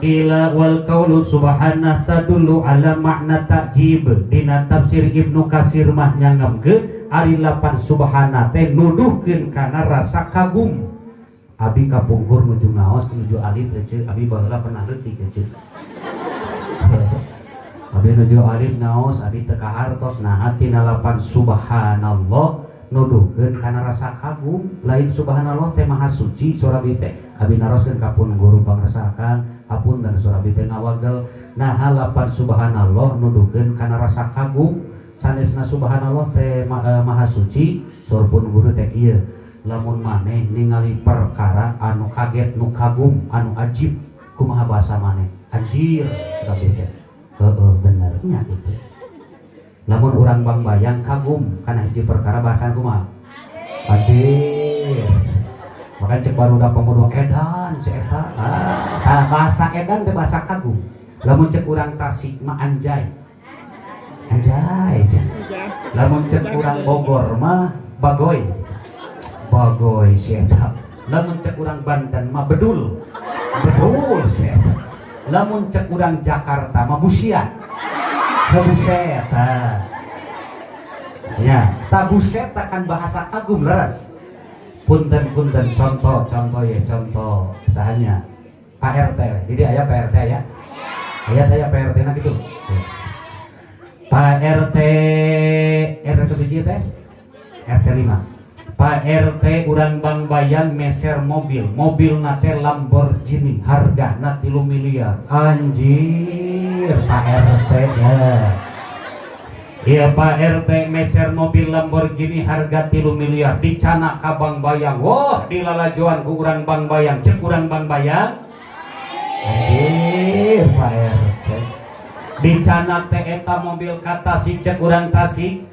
Waqila wal qawlu subhanah tadullu ala makna takjib. Dina tafsir Ibnu Kasir mah nyangemkeun ari lapan subhana teh nuduhkeun kana rasa kagum. Abi kapungkur nuju ngaos nuju alit ece, abi baheula pernah leutik ece. Abi nuju alit ngaos, abi teu kahartos nah tina lapan subhanallah nuduhkeun kana rasa kagum. Lain subhanallah teh maha suci saur abi teh. Abi naroskeun ka pun guru pangrsakan, hapunten saur abi teh ngawagel. Nah lapan subhanallah nuduhkeun kana rasa kagum. Sanesna subhanallah teh maha suci saur pun guru teh kieu. Lamun maneh ningali perkara anu kaget, nu kagum, anu ajib, kumaha bahasa maneh? Anjir saur abi teh. Heeh, bener nya kitu. Lamun urang Bangbayang kagum kana hiji perkara bahasan kumaha? Anjir. Maka cek barudak pemuda edan si eta. Ah, bahasa edan teh bahasa kagum. Lamun cek urang Tasik mah anjay. Anjay. Lamun cek urang Bogor mah bagoy. Bagoy si eta. Lamun cek urang Banten mah bedul. Bedul si eta. Lamun cek urang Jakarta mah busiat. Buset. Ya, tabuset akan bahasa kagum leres. Punten-punten contoh-contoh ya, contoh sahanya Pak RT. Jadi aya Pak RT ya. Aya aya Pak RT na gitu. Pak RT RT sebiji teh? RT 5. Pak RT urang Bangbayang meser mobil, mobil nate Lamborghini, hargana 3 miliar. Anjir, Pak RT ya. Iya Pak RT meser mobil Lamborghini harga 3 miliar dicanak ka Bangbayang. Wah, dilalajoan ku urang Bangbayang, cek urang Bangbayang. Anjir Pak RT. Dicanak teh eta mobil ka Tasik, cek urang Tasik.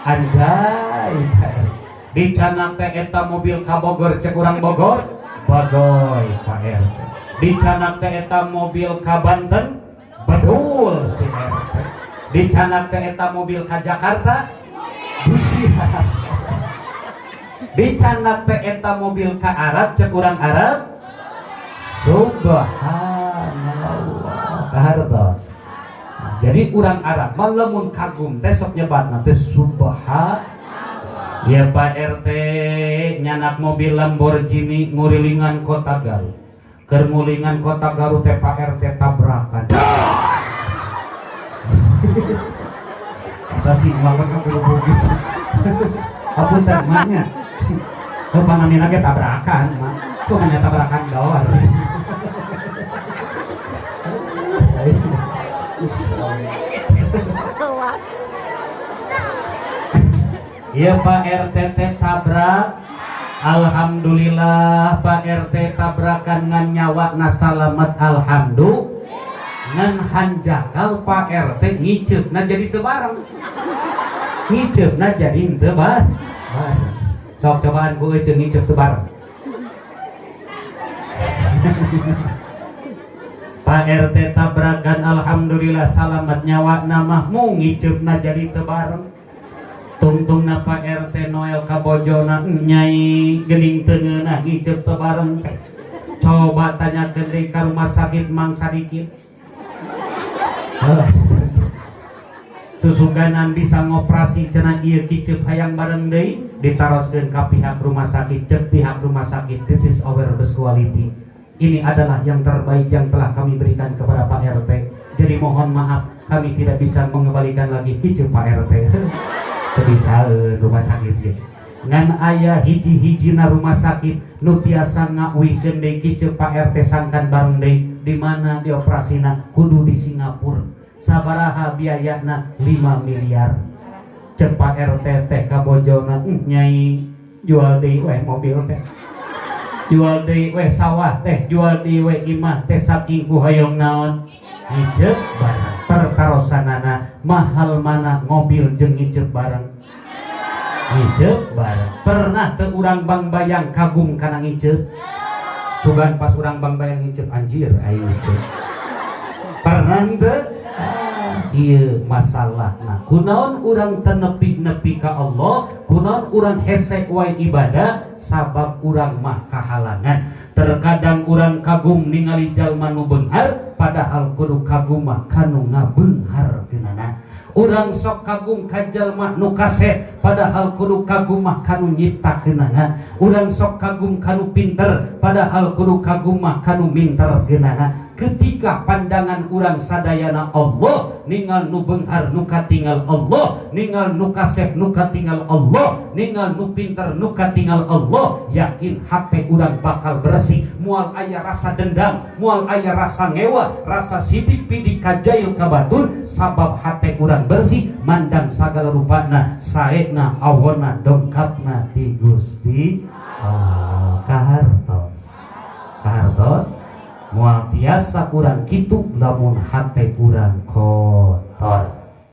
Anjay Pak RT. Dicanak teh eta mobil ka Bogor, cek urang Bogor. Bagoy Pak RT. Dicanak teh eta mobil ka Banten, bedul si RT. Dicanak teh eta mobil ka Jakarta, busiat. Dicanak teh eta mobil ka Arab, cek urang Arab, subhanallah kahartos. Jadi urang Arab mah lamun kagum teh sok nyebatna teh subhan. Ya Pak RT nyanak mobil Lamborghini ngurilingan kota Garut. Keur ngulingan kota Garut teh Pak RT tabrakan. Eta sih mah kan kudu gitu. Apunten mah nya. Heuh panamina ge tabrakan mah. Kumaha tabrakan dor. Iya Pak RT teh tabrak. Alhamdulillah Pak RT tabrakan ngan nyawa na salamet alhamdulillah. Ngan hanjakal Pak RT ngiceupna jadi teu bareng. Ngiceupna jadi teu bareng. Sok cobaan ku euceung ngiceup teu bareng. Pak RT tabrakan alhamdulillah salamet nyawa na mah mung ngiceupna jadi teu bareng. Tungtungna Pak RT Noel kabojona nyai geuning teu ngeunah ngiceup teu bareng. Coba tanyakeun deui ka rumah sakit Mang Sadikin. Susuganan bisa ngoperasi cenah ieu kiceup hayang bareng deui ditaroskeun ka pihak rumah sakit, cek pihak rumah sakit this is our best quality. Ini adalah yang terbaik yang telah kami berikan kepada Pak RT. Jadi mohon maaf kami tidak bisa mengembalikan lagi kiceup Pak RT. Bisa rumah sakit ge. Ngan aya hiji-hijina rumah sakit nu tiasa ngauihkeun deui kiceup Pak RT sangkan bareng deui di mana dioperasina kudu di Singapura. Sabaraha biayana 5 miliar. Cek Pak RT teh kabojona nyai jual deui weh mobil teh. Jual deui weh sawah teh, jual deui weh imah teh saking ku hoyong naon ngiceup bareng. Pertarosanana mahal mana mobil jeung ngiceup bareng. Ngiceup bareng. Pernah teu urang Bangbayang kagum kana ngiceup? Sugan pas urang Bangbayang ngiceup anjir aing ngiceup. Pernah teu? Ieu masalahna kunaon urang teu nepi-nepi ka Allah, kunaon urang hese wae ibadah, sabab urang mah kahalangan. Terkadang urang kagum ningali jalma nu beunghar, padahal kudu kagum mah kanu ngabeungharkeunana. Urang sok kagum ka jalma nu kasep, padahal kudu kagum mah kanu nyiptakeunana. Urang sok kagum kanu pinter, padahal kudu kagum mah kanu minterkeunana. Ketika pandangan urang sadayana Allah, ningal nu beunghar nu katingal Allah, ningal nu kasep nu katingal Allah, ningal nu pinter nu katingal Allah, yakin hate urang bakal bersih, moal aya rasa dendam, moal aya rasa ngewa, rasa sidik pidik kajail ka batur, sabab hate urang bersih mandang sagala rupana saena awona dongkapna ti Gusti Allah. Kahartos, kahartos moal tiasa kurang kitu lamun hate urang kotor.